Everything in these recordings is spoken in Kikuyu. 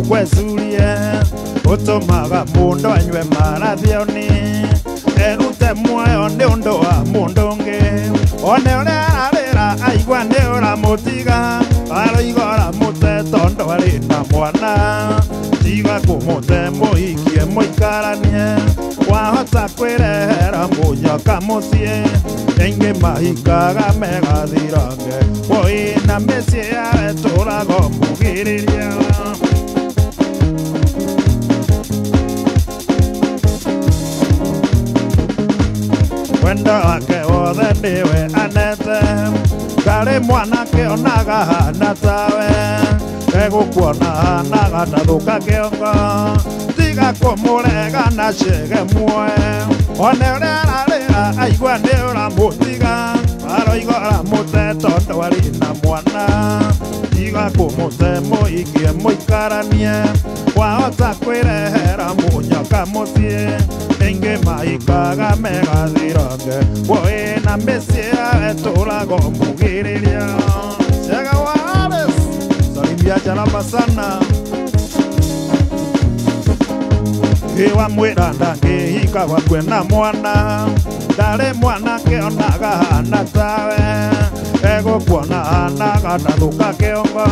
Ukwecurie Utumaga mundu anywe marathioni Erute muoyo ni undu wa mundu ungi One uria ararira aigua ni uramutiga Aroiga uramute tondu ari na mwana Tiga kumute muhikie muikaranie Wahota kwirehera munyoka mucii Aingi mahikaga megathirange Woi na mĩciĩ yawe tũrago mugĩrĩria Wendo wake wothe nĩwe anete Ndarĩ mwanake onaga hana tawe Egũkuona hanaga tathũka kĩongo Tiga kũmũrega na cege muoe One ũrĩa ararĩra aigua nĩ ũramũtiga Aroiga ũramũte tondũ arĩ na mwana Tiga kũmũte mũhikie mũikaranie Wahota kwĩrehera mũnyoka mũciĩ Aingĩ mahikaga megathirange Woi na mĩciĩ yawe tũrago mugĩrĩria Cega wa Alice Salimia Jalamba sana Iwa mwĩra ndangĩhika gwakwe na mwana Ndarĩ mwanake onaga hana tawe Egũkuona hanaga tathũka kĩongo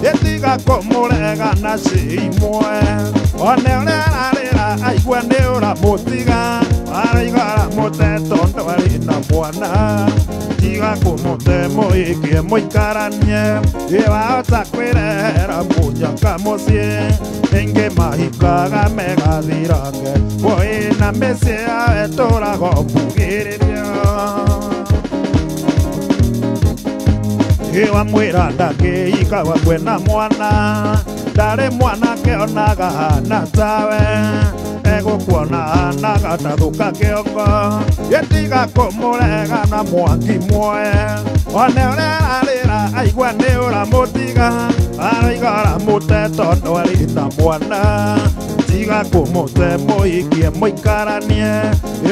Ĩtiga kũmũrega na ciimwe One ũrĩa ararĩra aigua nĩ ũramũtiga Araiga ũramũte tondũ arĩ na mwana Tiga kũmũte mũhikie mũikaranie Wahota kwĩrehera mũnyoka mũciĩ Aingĩ mahikaga megathirange Woi na mĩciĩ yawe tũrago mbugĩrĩria Iwa mwĩra ndangĩhika gwakwe na mwana Ndarĩ mwanake onaga hana tawe Egũkuona hanaga tathũka kĩongo Ĩtiga kũmũrega na mwangi muoe One ũrĩa ararĩra aigua nĩ ũramũtiga Araiga ũramũte tondũ arĩ na mwana Tiga kũmũte mũhikie mũikaranie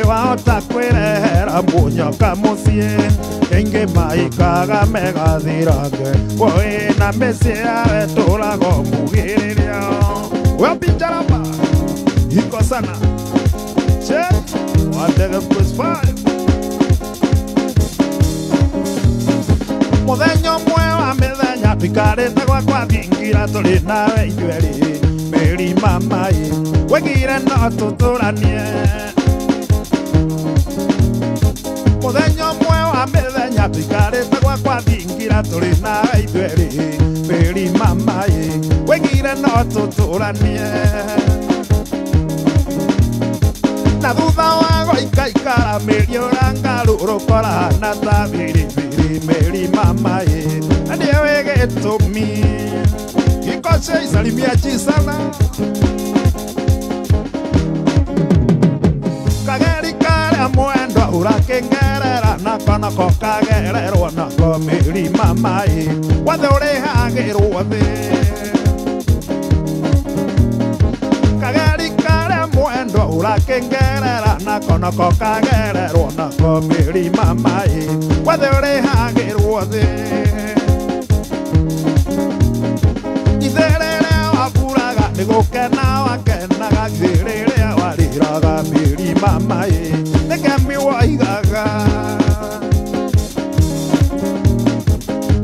Wahota kwĩrehera mũnyoka mũciĩ Aingĩ mahikaga megathirange Woi na mĩciĩ yawe tũrago mugĩrĩria Wapi Jalamba Iko sana Check 1 5 Mũthenya ũmwe wa mĩthenya tũikarĩte gwakwa thingira tũrĩ nawe ithuerĩ Mĩri mama ĩ wĩgire no tũtũranie Mũthenya ũmwe wa mĩthenya tũikarĩte gwakwa thingira tũrĩ nawe ithuerĩ Mĩri mama ĩ wĩgire no tũtũranie Na thutha wa gũikaikara mĩri ũrangarũrũkora na ta biribiri mĩri mama ĩ na nĩwe gĩtũmi Gikoshe isalimia chisana Kageri karĩa mwendwa ũrakĩngerera nako nako kagererwo nako mĩri mama ĩ wothe ũrĩhagĩrwo thĩ Kageri karĩa mwendwa ũrakĩngerera nako nako kagererwo nako mĩri mama ĩ wothe ũrĩhagĩrwo thĩ Itherere waburaga nĩgũkena wakenaga itherere warĩraga mĩri mama ĩ nĩkemi waigaga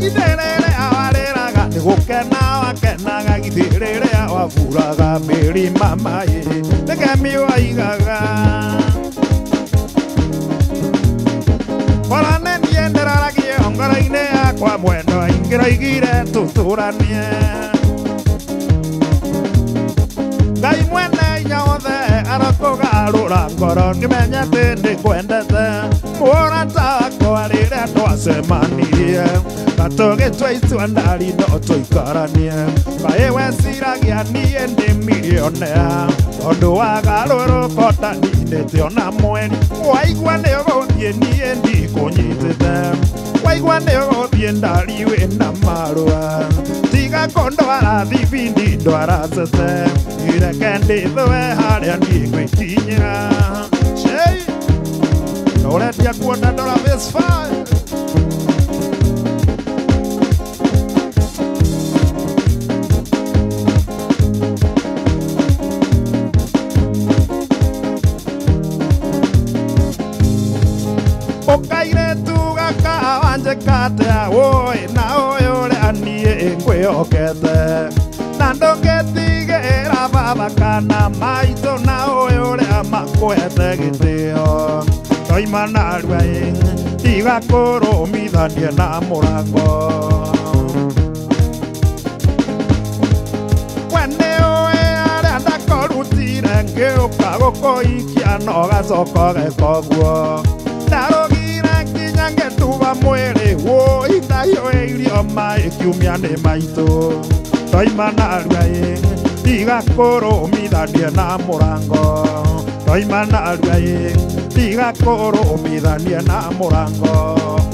Itherere warĩraga nĩgũkena wakenaga itherere waburaga mĩri mama ĩ nĩkemi waigaga Ora nĩ niĩ ndĩraragie ngoro-inĩ yakwa mwendwa ingĩroigire tũtũranie Ngai mwene hinya wothe arokũgarũra ngoro ngĩmenya atĩ nĩngwendete Mũrata wakwa rĩrĩa twacemanirie na tũgĩtua itua ndari no tũikaranie Kaĩ weciragia niĩ ndĩ milionea Tondũ wagarũrũka ũtaninĩte ona mweri Waigua nĩ ũgũthiĩ niĩ ndikũnyitĩte Waigua nĩ ũgũthiĩ ndari wĩna marũa Tiga kũndwara thibindi ndwara cece Ireke ndĩthũe harĩa niĩ ngwĩkinyĩra Shei Ũrendia kuona ndora verse 5 Na ndũngĩtigĩra baba kana maitũ na ũyũ ũrĩa makwete gĩtĩo. Ndoima narua ĩ tiga kũrũmithania na mũrango. We nĩũĩ arĩa ndakũrutire ngĩũka gũkũikia no gacoka ũgeka ũguo. Ndarũgire nginya ngĩtuba mwĩrĩ wũi ndahiũhĩirio maĩ kiumia nĩ maitũ. Ndoima narua ĩ tiga kũrũmithania na mũrango. Ndoima narua ĩ tiga kũrũmithania na mũrango.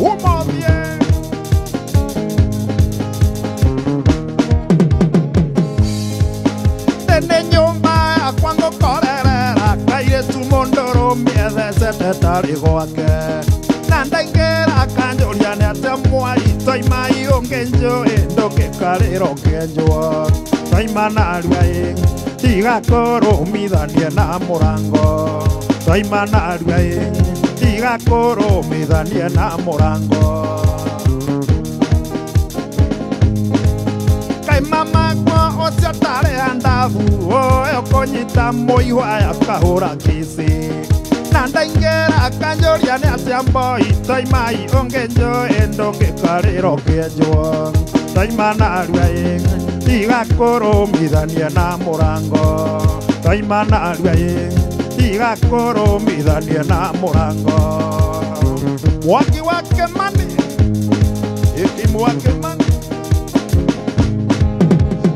Ũmũthĩ tene nyũmba yakwa ngũkorerera kairĩtu mũndũrũme ethecete tarĩ gwake. Na ndaingĩra kanjũria nĩ atĩa mwai toima ũngĩ njũĩ ndũngĩkarĩra ũkĩenjwo. Ndoima narua ĩ tiga kũrũmithania na mũrango. Ndoima narua ĩ tiga kũrũmithania na mũrango. Kaĩ mama kwa ũcio tarĩ handabu ũyũ kũnyita mũihwa akahũra kici. Na ndaingĩra kanjũria nĩ atĩa mboi toima ũngĩ njũĩ ndũngĩkarĩra ũkĩenjwo. Ndoima narua ĩ tiga kũrũmithania na mũrango. Ndoima narua ĩ tiga kũrũmithania na mũrango. Mwaki wa Kĩmani ĩti mwaki Kĩmani.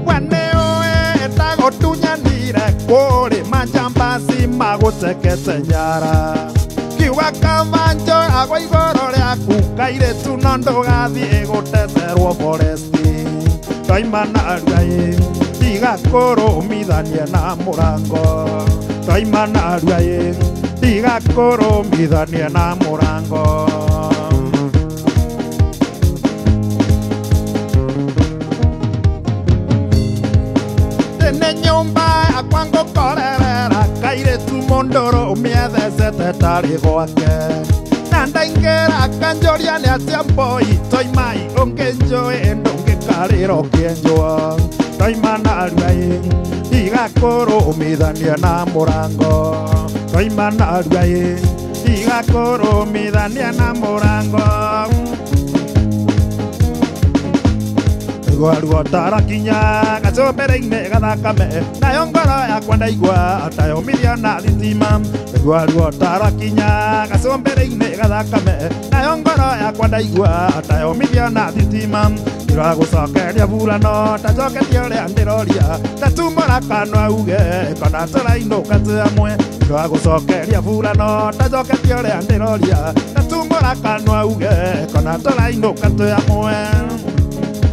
We nĩũĩ ndagũtunyanire kũrĩ manjambaci magũcekete nyara. Kiuga kaba njoyagwo igũrũ rĩaku kairĩtu no ndũgathiĩ gũtecerwo foresti. Ndoima narua ĩ tiga kũrũmithania na mũrango. Ndoima narua ĩ tiga kũrũmithania na mũrango. Tene nyũmba yakwa ngũkorerera kairĩtu mũndũrũme ethecete tarĩ gwake. Na ndaingĩra kanjũria nĩ atĩa mboi toima ũngĩ njũĩ ndũngĩkarĩra ũkĩenjwo. Ndoima narua ĩ tiga kũrũmithania na mũrango. Ndoima narua ĩ tiga kũrũmithania na mũrango. Ruo tarakinya gacũmbĩrĩ-inĩ gathakame nayo ngoro yakwa ndaigua tayũmithia na thitima. Ruo tarakinya gacũmbĩrĩ-inĩ gathakame nayo ngoro yakwa ndaigua tayũmithia na thitima. Ndĩragũcokeria burano ta njoketie ũrĩa ndĩroria tatumũra kanua uge kana tũrainũka twĩ amwe. Ndĩragũcokeria burano ta njoketie ũrĩa ndĩroria tatumũra kanua uge kana tũrainũka twĩ amwe.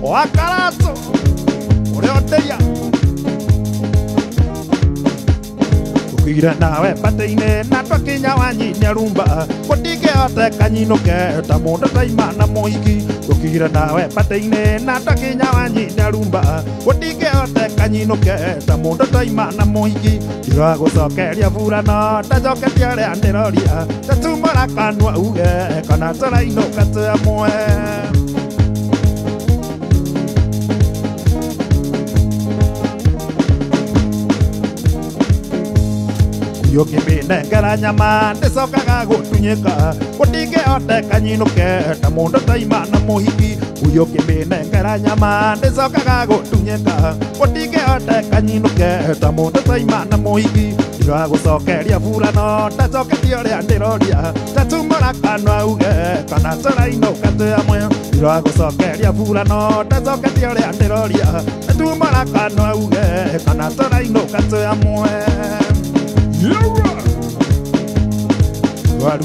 Wakarato ũrĩa ũtĩia tũkire nawe batĩ-inĩ na twakinya wanyinia rumba gũtingĩhoteka nyinũke ta mũndũ taima na mũhiki. Tũkire nawe batĩ-inĩ na twakinya wanyinia rumba gũtingĩhoteka nyinũke ta mũndũ taima na mũhiki. Ndiragũcokeria burano ta njoketie ũrĩa ndĩroria tatumũra kanua uge kana tũrainũka twĩ amwe. Ũngĩmĩnengera nyama ndĩcokaga gũtunyĩka gũtingĩhoteka nyinũke ta mũndũ taima na mũhiki. Ũngĩmĩnengera nyama ndĩcokaga gũtunyĩka gũtingĩhoteka nyinũke ta mũndũ taima na mũhiki. Ndĩragũcokeria burano ta njoketie ũrĩa ndĩroria tatumũra kanua uge kana tũrainũka twĩ amwe. Ndĩragũcokeria burano ta njoketie ũrĩa ndĩroria tatumũra kanua uge kana tũrainũka twĩ amwe.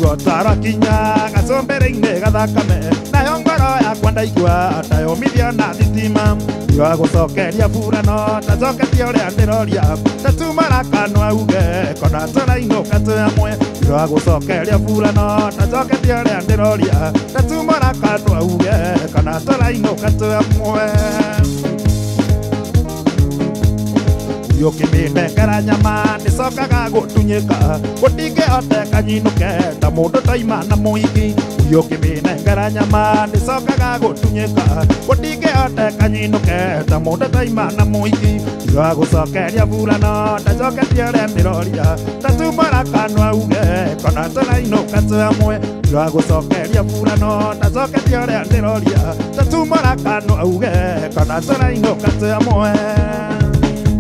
Ruo tarakinya gacũmbĩrĩ-inĩ gathakame nayo ngoro yakwa ndaigua tayũmithia na thitima. Ndĩragũcokeria burano ta njoketie ũrĩa ndĩroria tatumũra kanua uge kana tũrainũka twĩ amwe. Ndĩragũcokeria burano ta njoketie ũrĩa ndĩroria tatumũra kanua uge kana tũrainũka twĩ amwe. Yokimĩnengera nyama nĩcokaga gũtunyĩka gũtingĩhoteka nyinũke ta mũndũ taima na mũhiki Yokimĩnengera nyama nĩcokaga gũtunyĩka gũtingĩhoteka nyinũke ta mũndũ taima na mũhiki Tiga gũcokeria burano ndacoketie ũrĩa ndĩroria tatumũra kanua uge kona tũrainũka twĩ amwe Tiga gũcokeria burano ndacoketie ũrĩa ndĩroria tatumũra kanua uge kona tũrainũka twĩ amwe.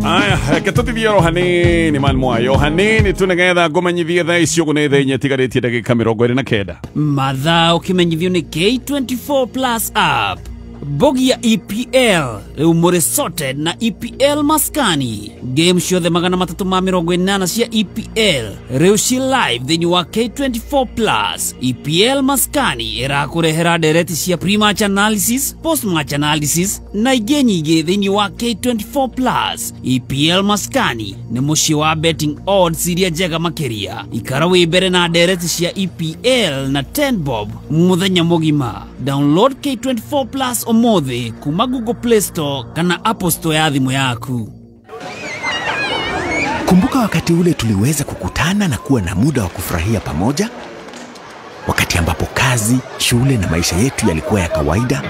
Aya, reke tũtithie oro hanini man mwayo hanini tu nĩgetha ngũmenyithie thaa ici ũguo nĩ thaa inya itigarĩtie ndagĩka 29. Mathaa ũkĩmenyithio nĩ K24 Plus app. Bogia EPL rĩu mũrĩ sorted na EPL maskani. Game ciothe 380 cia EPL rĩu ci live thĩinĩ wa K24 Plus. EPL maskani ĩrakũrehera ndereti cia pre-match analysis, post-match analysis na ingĩ nyingĩ thĩinĩ wa K24 Plus. EPL maskani nĩ mũciĩ wa betting odds iria njega makĩria. Ikara wĩ mbere na ndereti cia EPL na 10 bob mũthenya mũgima. Download K24 Plus ũmũthĩ kuma Google Play Store kana Apple Store ya thimũ yaku. Kumbuka wakati ule tuliweza kukutana na kuwa na muda wa kufurahia pamoja? Wakati ambapo kazi, shule na maisha yetu yalikuwa ya kawaida.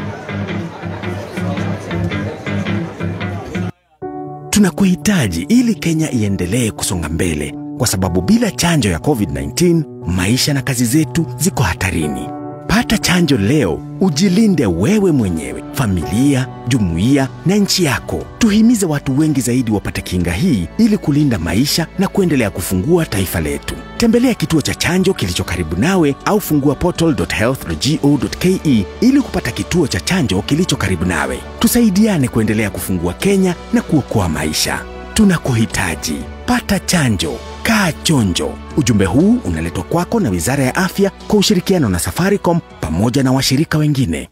Tunakuhitaji ili Kenya iendelee kusonga mbele, kwa sababu bila chanjo ya COVID-19, maisha na kazi zetu ziko hatarini. Pata chanjo leo, ujilinde wewe mwenyewe, familia, jumuiya na nchi yako. Tuhimize watu wengi zaidi wapate kinga hii ili kulinda maisha na kuendelea kufungua taifa letu. Tembelea kituo cha chanjo kilicho karibu nawe au fungua portal.health.go.ke ili kupata kituo cha chanjo kilicho karibu nawe. Tusaidiane kuendelea kufungua Kenya na kuokoa maisha. Tunakuhitaji. Pata chanjo. Kaa chonjo. Ujumbe huu unaletwa kwako na Wizara ya Afya kwa ushirikiano na Safaricom pamoja na washirika wengine.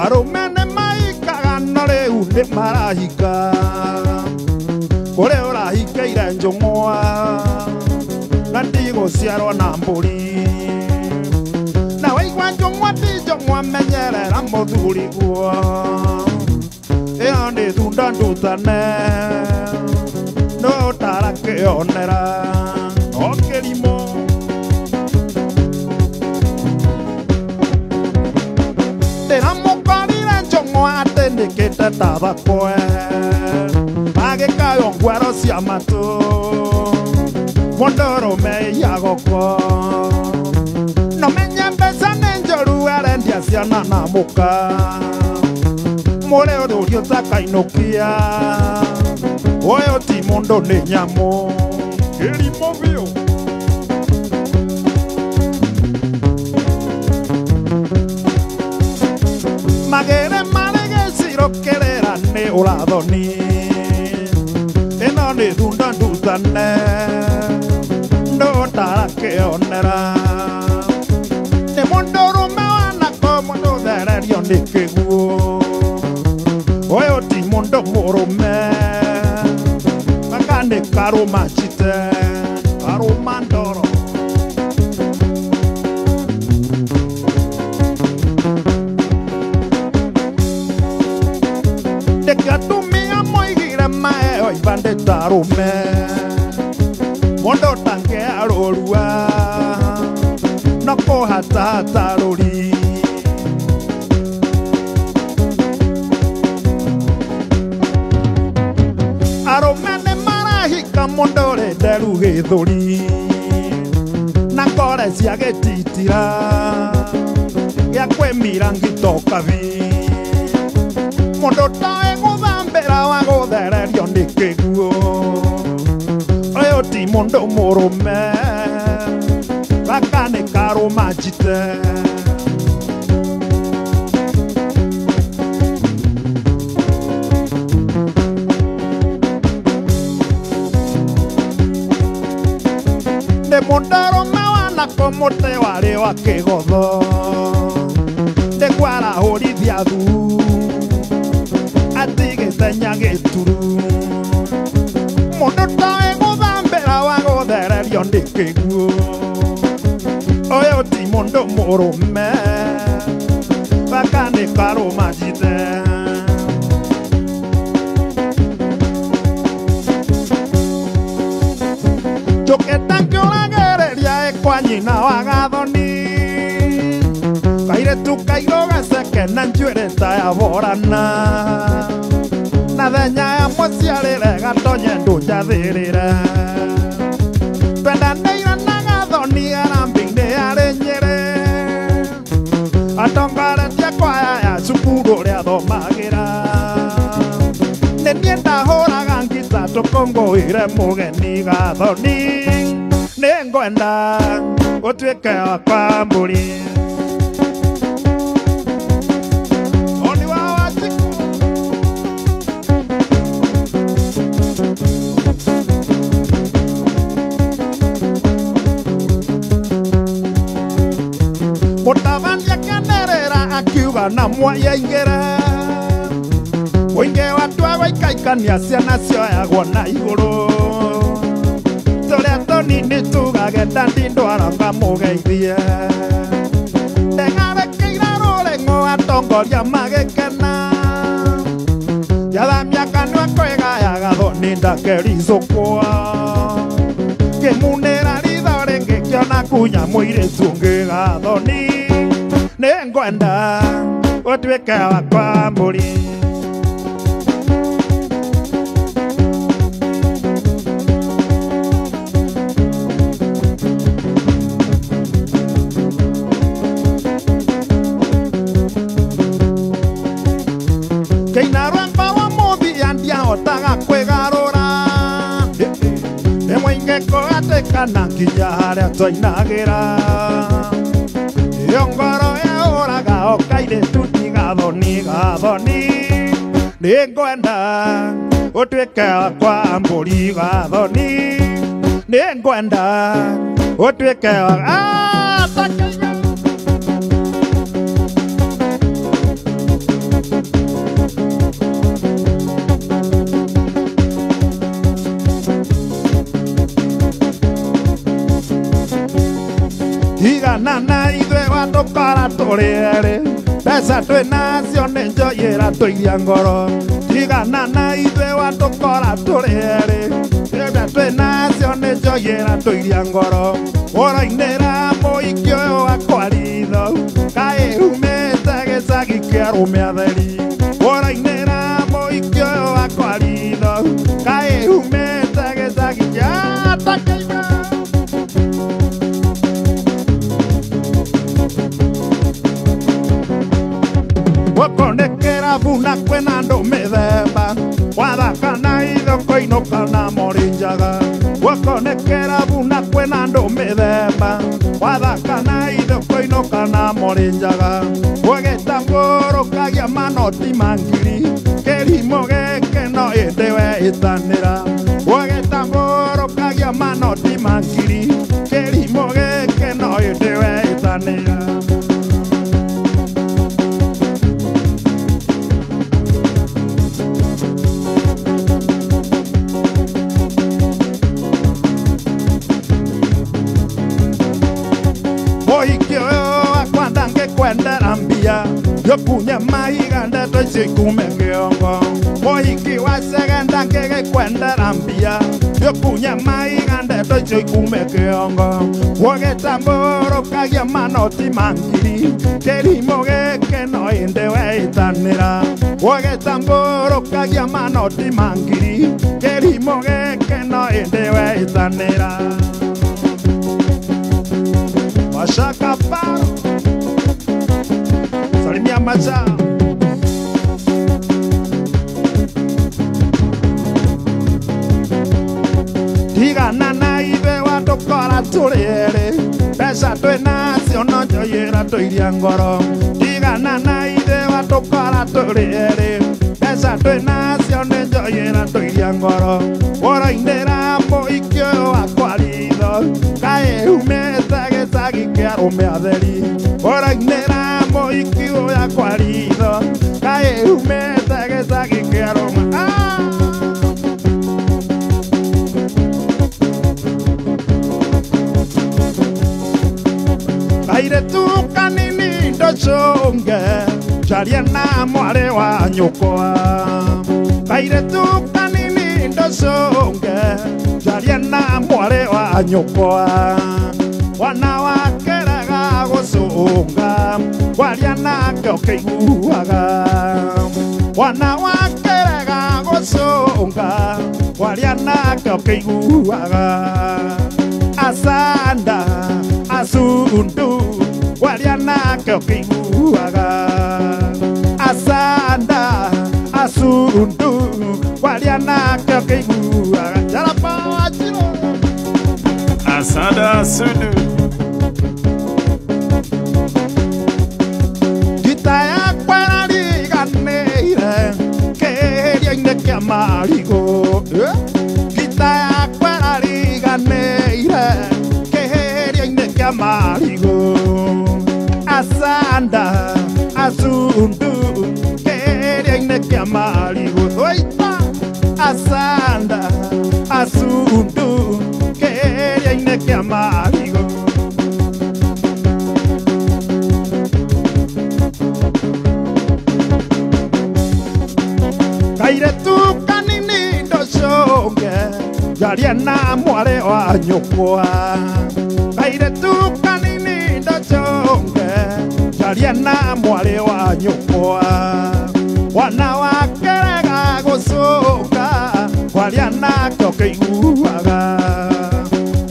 Arũme nĩ maikaga no rĩu nĩ marahika kũrĩ ũrahikĩire njũng'wa na ndigũciarwo na mbũri na waigua njũng'wa ti njũng'wa menyerera mũthuri guo ĩyo nĩ thunda ndutane no ũtarakĩonera o kĩrimũ. Ndĩramũkorire njũng'wa atĩnĩkĩte tathakwe agĩkaywo ngwaro cia matũ mũndũrũme iyagoko no menye mbeca nĩ njũru arendia ciana na mũka mũrĩ ũrũri ũtakainũkia ũyũ ti mũndũ nĩ nyamũ kĩrimũ biũ. Magere marĩ gĩciro kĩrĩra nĩ ũrathoni ĩno nĩ thunda ndutane ndũtarakĩonera nĩ mũndũrũme wanako mũndũ thererio nĩ kĩguũ ũyũ ti mũndũ mũrũme gaka nĩ karũma njite karũma ndoro. Atumia moigire maeo ibande tarume mũndũ ũtangĩarũrua no kũhatahata rũri arũme nĩ marahika mũndũ ũrĩ nderu gĩthũri na ngore cia gĩtitira gĩa kwĩmira ngitokabi mũndũ ũtoĩ gũthambĩra wa gũthererio nĩ kĩguũ ũyũ ti mũndũ mũrũme gaka nĩ karũma njite. Nĩ mũndũrũme wanako mũtĩ warĩ wa kĩgotho nĩkwarahũrithia thuu atigĩtenya gĩturu mũndũ ũtoĩ gũthambĩra wa gũthererio nĩ kĩguũ Mundu murume gaka nĩ karũma njite. Njũkĩte ngĩũragĩrĩria ĩ kwa nyina wa Gathoni kairĩtu kairũ gaceke na njuĩrĩ ta ya borana na thenya ya mũciarĩre gatonye ndũnjathĩrĩre twendanĩire na Gathoni arambĩ-inĩ yarĩ Nyĩrĩ atongoretie kwaya ya cukuru ũrĩa athomagĩra nĩ niĩ ndahũraga ngita tũkũngũĩre mũgeni Gathoni nĩ ngwenda ũtuĩke wakwa mbũri. Mũtabania akĩanĩrĩra akiuga na mwayaingĩra mũingĩ wa andũ a gũikaikania ciana cioyagwo na igũrũ tũrĩa tũnini tugage ndandindwara ngamũgeithie ndeng'arĩkĩire rũrĩng'o atongoria magĩkena yathamia kanua kwĩgaya Gathoni ndakericũkwo ngĩmunĩra ritho rĩngĩ kĩona kunya mũirĩtu ũngĩ Gathoni nĩ ngwenda ũtuĩke wakwa mbũri. Kĩina rwĩmbo rwa mũthia ndiahotaga kwĩgarũra nĩ mũingĩ kũgatĩkana nginya harĩa twainagĩra ĩyo ngoro yaũraga o kairĩtu ti Gathoni Gathoni nĩ ngwenda ũtuĩke wakwa mbũri Gathoni nĩ ngwenda ũtuĩke wa tigana na ithuĩ watũkora tũrĩ erĩ mbeca twĩ nacio nĩ njoyĩra tũiria ngoro tigana na ithuĩ watũkora tũrĩ erĩ mbeca twĩ nacio nĩ njoyĩra tũiria ngoro ũrainĩra mũingĩ ũyũ wakwa ritho kaĩ umĩte gĩcagi kĩa arũme atheri ũrainĩra mũingĩ ũyũ wakwa ritho kaĩ umĩte gĩcagi kĩa Takaiwa. Gũkũ nĩ kĩrabu na kwĩna andũ mĩthemba wathaka na ithe ũkũinũka na mũrĩ njaga gũkũ nĩ kĩrabu na kwĩna andũ mĩthemba wathaka na ithe ũkũinũka na mũrĩ njaga ũgĩtambũrũkagia manoti ma ngiri kĩrimũ gĩkĩ no ĩndĩ we ĩtanĩra ũgĩtambũrũkagia manoti ma ngiri kĩrimũ gĩkĩ no ĩndĩ we ĩtanĩra. Mũhiki ũyũ wakwa ndangĩkwendera mbia ngĩkunye mahiga ndeto icio ikume kĩongo mũhiki wa Chege ndangĩgĩkwendera mbia ngĩkunye mahiga ndeto icio ikume kĩongo ũgĩtambũrũkagia manoti ma ngiri kĩrimũ gĩkĩ no ĩndĩ weĩtanĩra ũgĩtambũrũkagia manoti ma ngiri kĩrimũ gĩkĩ no ĩndĩ weĩtanĩra. Mashaka Paro Salimia Macha Tigana na ithuĩ watũkora tũrĩ erĩ mbeca twĩ nacio no njoyĩra tũiria ngoro tigana na ithuĩ watũkora tũrĩ erĩ mbeca twĩ nacio nĩ njoyĩra tũiria ngoro ũrainĩra mũhiki ũyũ wakwa ritho kaĩ umĩte gĩcagi kĩa arũme atheri ũrainĩra mũhiki ũyũ wakwa ritho kaĩ umĩte gĩcagi kĩa arũme. Kairetu kanini ndocunge njarie na mwarĩ wa nyũkwa. Kairetu kanini ndocunge njarie na mwarĩ wa nyũkwa. Wana wakerega gũcũnga kwaria nake ũkĩiguaga. Wana wakerega gũcũnga kwaria nake ũkĩiguaga. Asanda asundu kwaria nake ũkĩiguaga. Asanda asundu kwaria nake ũkĩiguaga. Jarapa wachiro. Asanda asundu. Gita yakwa ĩrariganĩire kĩhĩria-inĩ kĩa marigũ. Gita yakwa ĩrariganĩire kĩhĩria-inĩ kĩa marigũ. Asanda asundu kĩhĩria-inĩ kĩa marigũ. Oita asanda asundu kĩhĩria-inĩ kĩa marigũ. Kairetu kanini ndocunge njarie na mwarĩ wa nyũkwa. Kairetu kanini ndocunge njarie na mwarĩ wa nyũkwa. Wana wakerega gũcũnga kwaria nake ũkĩiguaga.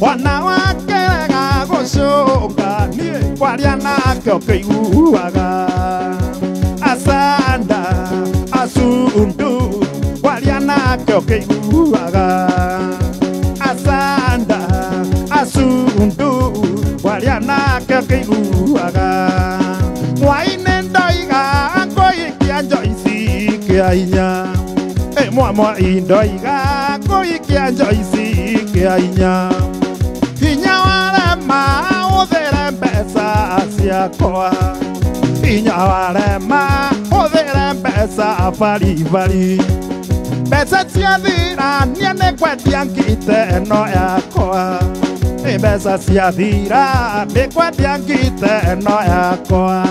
Wana wakerega gũcũnga niĩ kwaria nake ũkĩiguaga. Asanda asundu kwaria nake ũkĩiguaga. Asanda asundu kwaria nake ũkĩiguaga. Mwaine ndoiga ngũikia njoici kĩa hinya. Mwa ndoiga ngũikia njoici kĩa hinya. Hinya warema ũthĩre mbeca ciakwa. Hinya warema ũthĩre mbeca baribari. Mbeca ciathira niĩ nĩngwendia ngite ĩno yakwa. Mbeca ciathira nĩngwendia ngite ĩno yakwa.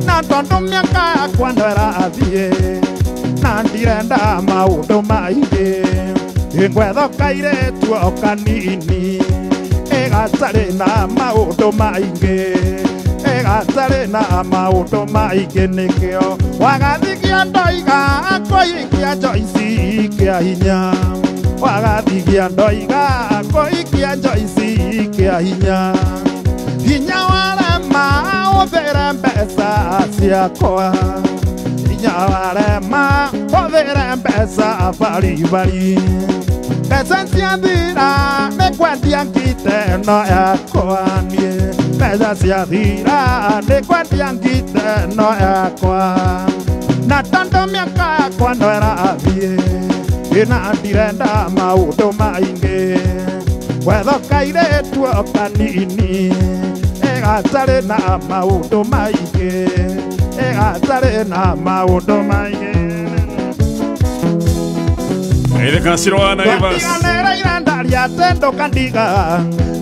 Na tondũ mĩaka yakwa no ĩrathiĩ na ndirenda maũndũ maingĩ, ngwetha kairĩtu o kanini ĩgatarĩ na maũndũ maingĩ. Ĩgatarĩ na maũndũ maingĩ nĩkĩo wagathigia ndoiga kũikia njoici kĩa hinya. Wagathigia ndoiga kũikia njoici kĩa hinya. Hinya warema ũthĩre mbeca ciakwa. Hinya warema ũthĩre mbeca baribari. Mbeca ciathira nĩngwendia ngite ĩno yakwa niĩ. Mbeca ciathira nĩngwendia ngite ĩno yakwa. Na tondũ mĩaka yakwa no ĩrathiĩ na ndirenda maũndũ maingĩ, gwetha kairĩtu o kanini ĩgatarĩ na maũndũ maingĩ. Ĩgatarĩ na maũndũ maingĩ. Ile Kaciro Naivas. Twatiganĩra ndaria atĩ ndũkandiga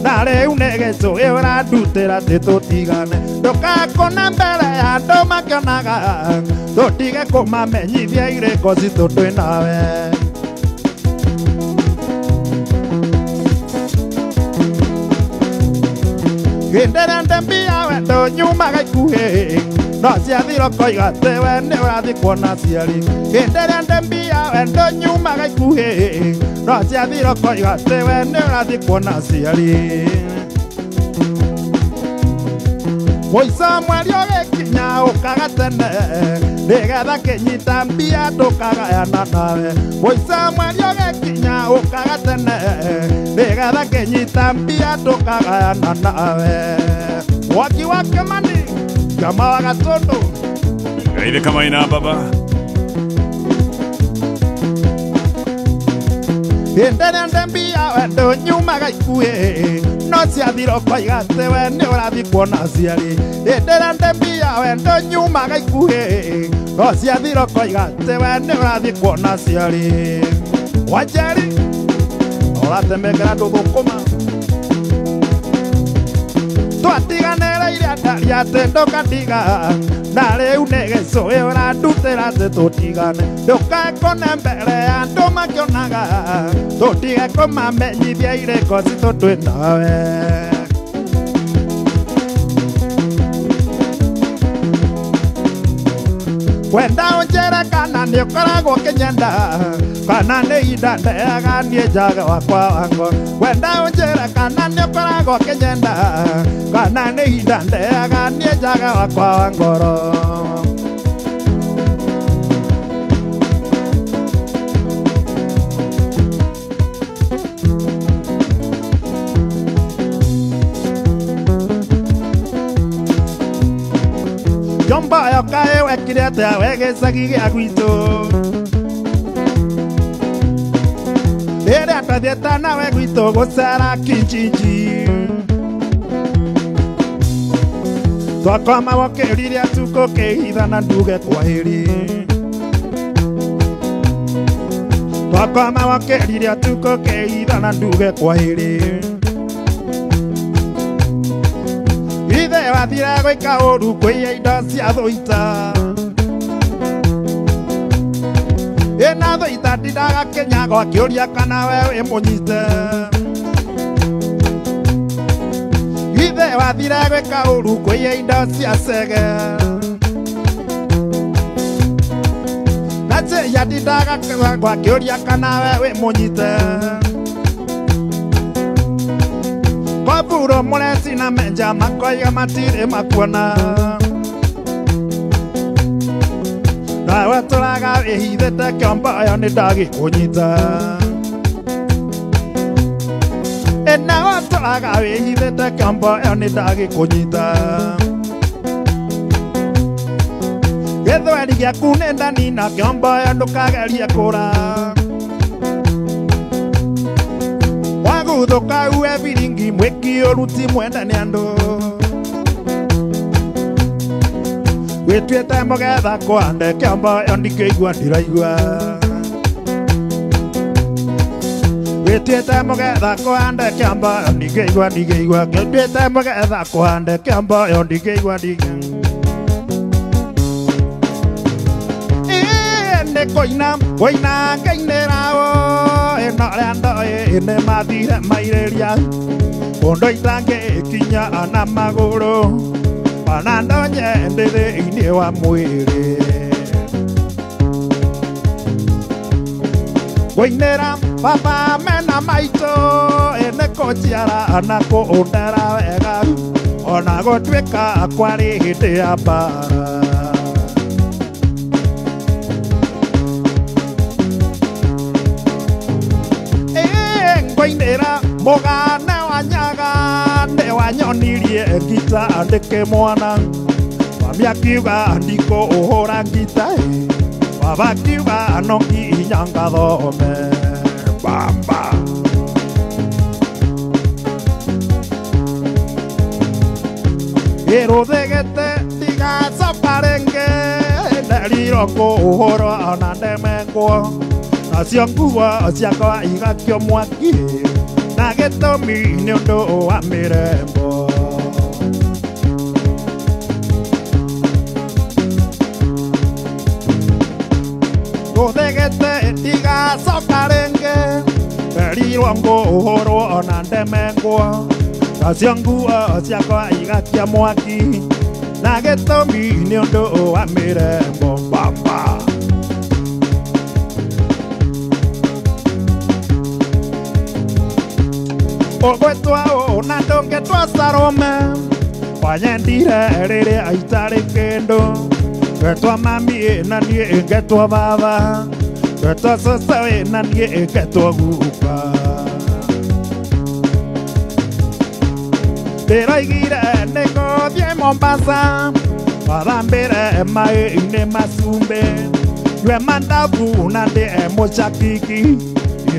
na rĩu nĩ gĩcũgĩ ũrandutĩra atĩ tũtigane. Ndũgakũne mbere ya andũ makĩonaga tũtige kũmamenyithia irĩko citũ twĩ nawe. Hĩndĩ ĩrĩa ndembia wendo nyumaga ikuhĩ no ciathira ũkoiga atĩ we nĩ ũrathiĩ kuona aciari. Hĩndĩ ĩrĩa ndembia wendo nyumaga ikuhĩ no ciathira ũkoiga atĩ we nĩ ũrathiĩ kuona aciari. Mũico mweri ũgĩkinya ũkaga tene nĩgetha kĩnyita mbia ndũkagayana nawe. Mũico mweri ũgĩkinya ũkaga tene nĩgetha kĩnyita mbia ndũkagayana nawe. Mwaki wa Kĩmani Kama wa Gatundu. Ile kama ina baba. Hĩndĩ ĩrĩa ndembia wendo nyumaga ikuhĩ no ciathira ũkoiga atĩ we nĩ ũrathiĩ kuona aciari. Hĩndĩ ĩrĩa ndembia wendo nyumaga ikuhĩ no ciathira ũkoiga atĩ we nĩ ũrathiĩ kuona aciari. Wanjeri ũratemekera ndũthũkũma. Twatiganĩra iria Ũkĩndaria atĩ ndũkandiga na rĩu nĩ gĩcũĩ ũrandutĩra atĩ tũtigane ndũkakone mbere ya andũ makĩonaga tũtige kũmamenyithia irĩko citũ twĩ nawe. Wenda ũnjĩre kana nĩ ũkoragwo ũkĩnyenda kana nĩ ihinda ndeaga niĩ njaga wakwa wa ngoro. Wenda ũnjĩre kana nĩ ũkoragwo ũkĩnyenda kana nĩ ihinda ndeaga niĩ njaga wakwa wa ngoro. Jomba yokae wekire atĩa we gĩcagi gĩa gwitũ rĩrĩa twathiĩte nawe gwitũ gũcera Kijiji twakoma wokĩrire tukũ kĩhitha na nduge kwahĩri twakoma wokĩrire tukũ kĩhitha na nduge kwahĩri ithe wathire gwĩka ũru kũiya indo cia thũita ĩna thũita ndindaga kĩnyago akĩũria kana we wĩ mũnyite ithe wathire gwĩka ũru kũiya indo cia cege na njĩya ndindaga kĩnyago akĩũria kana we wĩ mũnyite Koburo mũreci na menja makoiga matirĩ makuona nawe tũraga wĩhithĩte kĩombo ĩyo nĩ ndagĩkũnyita nawe tũraga wĩhithĩte kĩombo ĩyo nĩ ndagĩkũnyita gĩthweri gĩaku nĩ ndanina kĩombo ĩyo ndũkagerie kũra wagũthũka uwe biringi mwĩki ũruti mwenda nĩ andũ wĩtuĩte mũgetha kwande kĩombo ĩyo ndingĩigua ndiraigua wĩtuĩte mũgetha kwande kĩombo ĩyo ndingĩigua ndingĩigua wĩtuĩte mũgetha kwande kĩombo ĩyo ndingĩigua ndingĩigua nĩ kũina kũina ngĩinĩra ĩno ũrĩa ndoĩ nĩ mathire mairĩria kũndũ itangĩkinya na magũrũ ona ndonye ndĩ thĩinĩ wa mwĩrĩ ngũinĩra baba mena maitũ nĩ kũnjiara na kũndera wega ona gũtuĩka kwarĩ hĩndĩ ya mbara. Ngũinĩra mũgana wa nyaga nĩ wanyonirie ngita ndĩkĩ mwana mami akiuga ndikũhũra ngita baba akiuga no nginya ngathome bamba. Ĩrũthĩgĩte ndigacoka rĩngĩ nderirwo kũhũrwo ona ndemengwo nacio nguo ciakwa igakio mwaki na gĩtũmi nĩ ũndũ wa mĩrembo. Rũthĩgĩte ndigacoka rĩngĩ nderirwo ngũhũrwo ona ndemengwo nacio nguo ciakwa igakia mwaki na gĩtũmi nĩ ũndũ wa mĩrembo bamba. Ũgwĩtwa ũũ na ndũngĩtwa Salome wanyendire rĩrĩa itarĩ kĩndũ ngetwa mami na niĩ ngetwa baba ngetwa cũcũ na niĩ ngetwa guka ndĩroigire nĩ ngũthiĩ Mombasa mathambĩre maĩ-inĩ macumbĩ nyue mandabu na ndĩe mũcakiki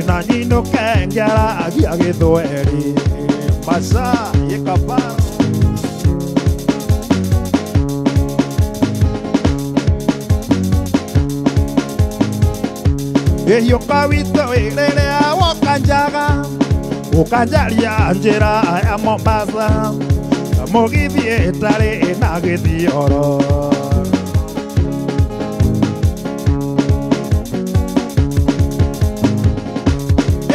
na nyinũke ngĩaragia gĩthweri maca ĩkaba. Ĩhiũka witũ rĩrĩa woka njaga ũkanjaria njĩra ya Mombasa Mũgithi ĩtarĩ na gĩthioro.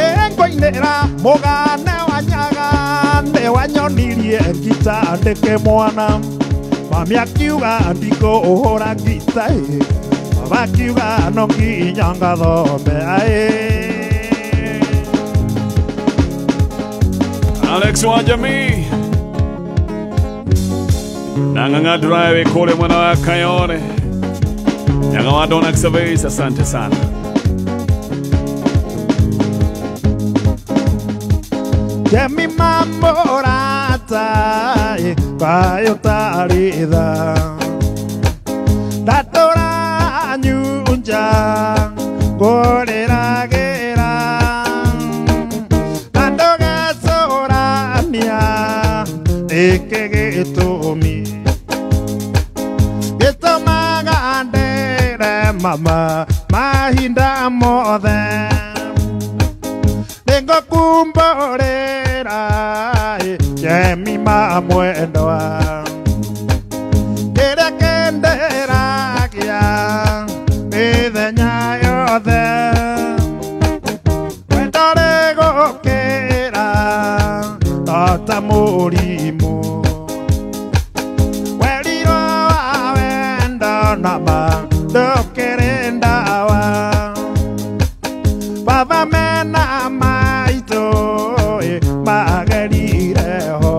Ĩngũinĩra mũgane wa Nyaga nĩ wanyonirie ngita ndĩkĩ mwana. Mami akiuga ndikũhũra ngita ĩ, baba akiuga no nginya ngathome aĩ. Alex wa Jamii na Ng'ang'a Drive kule mwana wa Kayole. Nyanga wa Donax Surveys, asante sana. Jemi mamorata kayo tarida Datora nyunja gorera gera Nandoga sorania ekege tomi Getomaga ndere mama mahinda mothe Nĩngũkumborera Jemi mamwendwa Kĩrĩa kĩnderagia mĩthenya yothe Wendo rĩgũkĩra no ta mũrimũ Werirwo wa wendo nama ndũkĩrĩ ndawa Baba mena maitũ magerire ho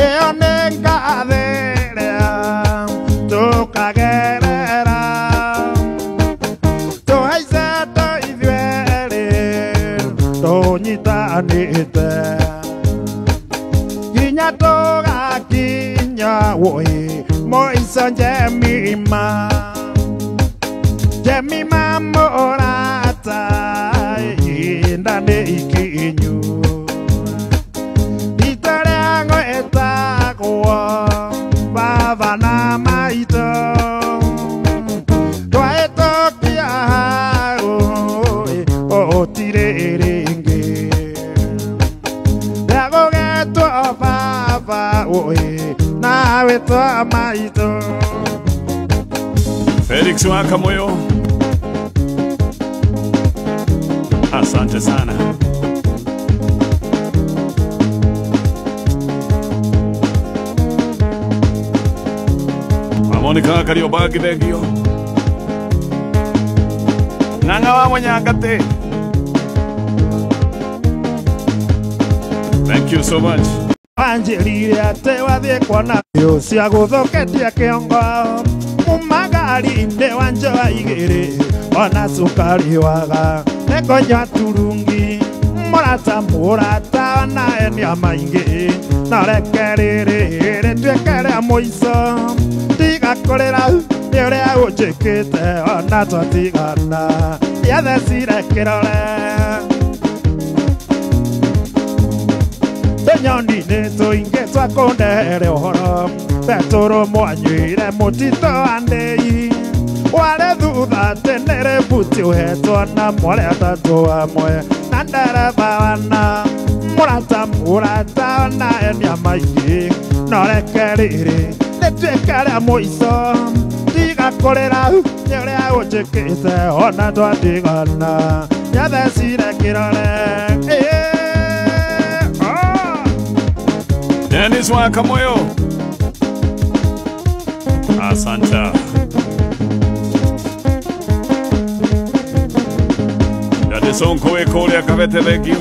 Ĩyo nĩ ngathĩ ĩrĩa tũkagerera Tũhaice ithuerĩ tũnyitanĩte Nginya tũgakinya wũi mũico Jemima Jemima mũrata ihinda nĩ ikinyu Rita rĩa gwĩtagwo baba na maitũ Twahĩtũkia hau gũtirĩ rĩngĩ Rĩa gũgetwo baba ũĩ na wĩtwo maitũ. Felix wa Kamoyo, asante sana. Monica Kariobangi thengio. Ng'ang'a wa Mũnyangati, thank you so much. Wanjĩrire atĩ wathiĩ kuona thũ cia gũthũkĩtie kĩongo Mumagari-inĩ wa njoa igĩrĩ ona cukari waga nĩngũnyua turungi mũrata mũrata ona enia maingĩ na reke rĩrĩ rĩtuĩke rĩa mũico tiga kũrĩra nĩ ũrĩa ũnjĩkĩte ona twatigana ndiathecire kĩrore Tũnyoni nĩ tũingĩ twakũndehere ũhoro Betũrũ mwanyuire mũtitũ wa ndĩi Warĩ thutha tene rĩbuti ũhetwo na mwarĩ atatũ amwe na ndereba wana mũrata mũrata ona enia maingĩ no reke rĩrĩ rĩtuĩke rĩa mũico tiga kũrĩra nĩ ũrĩa ũnjĩkĩte ona twatigana nĩathecire kĩrore. Dennis wa Kamoyo, asante. Daddy Sonko kũrĩa Kabete thengio.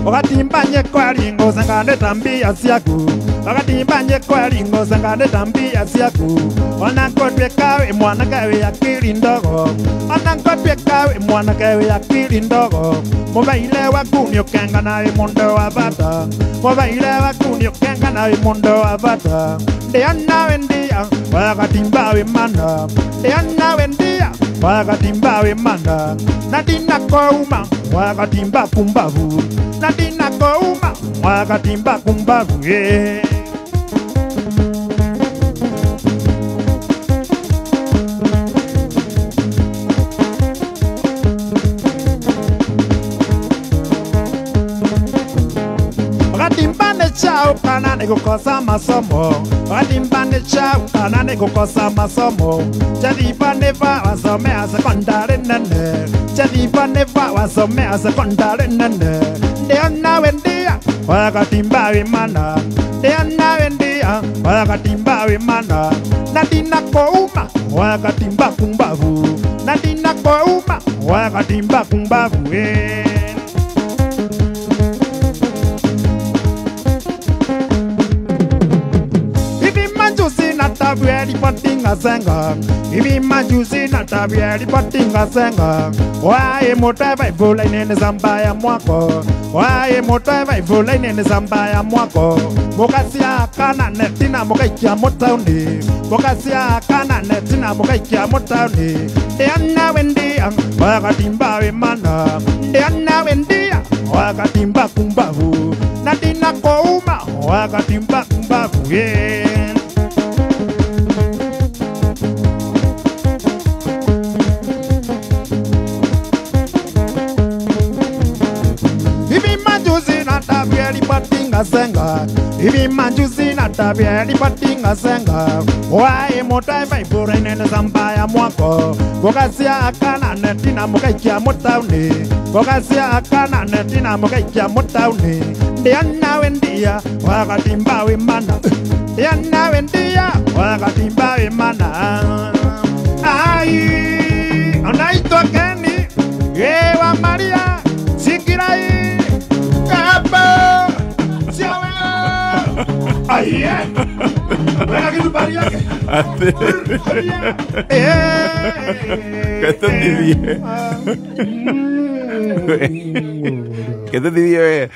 Ũgatimbanye kwaringo sangane mbia ciaku Ũgatimbanye kwaringo sangane mbia ciaku Ona ngũtuĩka wĩ mwanake wĩ akili ndogo Ona ngũtuĩka wĩ mwanake wĩ akili ndogo Mũbaile waku nĩ ũkenga na wĩ mũndũ wa bata Mũbaile waku nĩ ũkenga na wĩ mũndũ wa bata Ndĩona wĩ ndia wagatimba wĩ mana Ndĩona wĩ ndia wagatimba wĩ mana Na ndinakouma wagatimba kumbavu Na ndinakouma wagatimba kumbavu yeah. chao kana ni kukosa masomo. Watimba ni chao kana ni kukosa masomo. Chadipa neva wasomea sekondari nene. Chadipa neva wasomea sekondari nene. Ndio nawe ndia wakatimba wimana. Ndio nawe ndia wakatimba wimana. Nadina kouma wakatimba kumbavu. Nadina kouma wakatimba kumbavu. Tabueri patinga senga, ibi majuzi na tabueri patinga senga. Wae mota vai vula inene zamba ya mwako. Wae mota vai vula inene zamba ya mwako. Mokasia kana netina mokaikia motauni. Mokasia kana netina mokaikia motauni. Deana wendia wakatimba wemana. Deana wendia wakatimba kumbavu. Nadina kouma wakatimba kumbavu. Yeah. Senga, ibi majuzi na tabia lipatinga senga. Wae mota vai bora inene zamba ya mwako. Bokasia kana netina mokaikia motauni. Bokasia kana netina mokaikia motauni. Ndiana wendia wakatimba wimana. Ndiana wendia wakatimba wimana. Ai, anaitwa Keni, yewa Maria, Sikirai, Kapa. Aye. ¿Qué te dije? ¿Qué te dije?